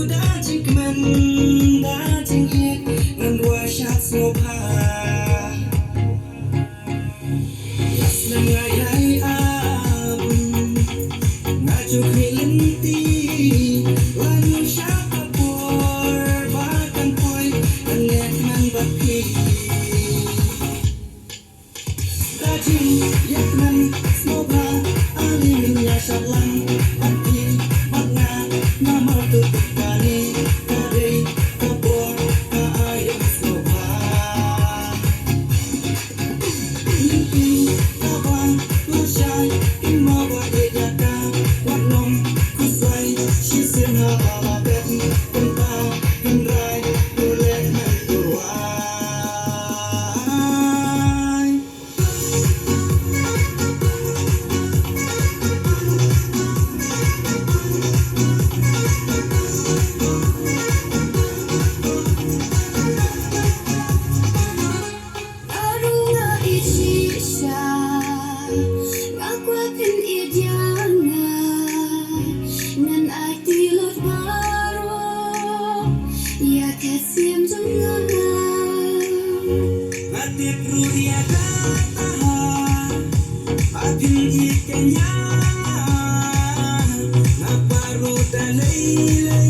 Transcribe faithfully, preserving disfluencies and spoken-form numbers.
Da jingkmen, da jingïeit, ngan rwai shad sngewbha. Last night nga ïai ap, nga ju khmih lynti, la ñiew sha ka por ba kan poi, kan leh kmen bad phi. Da jingïakmen sngewbha, ale ngin ïa shad lang, bad phi bad nga, namar to kane ka dei ka por ka aïom sngewbha. Lynti kaba lashai, kin mawbah ïa ka, wat nym khuslai, shisien haba la dep, kumta kin rai, to leh men to rwai. Nga ruh nga ïeit shisha, nga kwah phin ïeit ïa nga, ngan aiti lut baroh ïa ka siem jong nga. Nga tip ruh ïa kata, ba phin ïeit kynja ïa nga, nga kwah ruh da lei lei.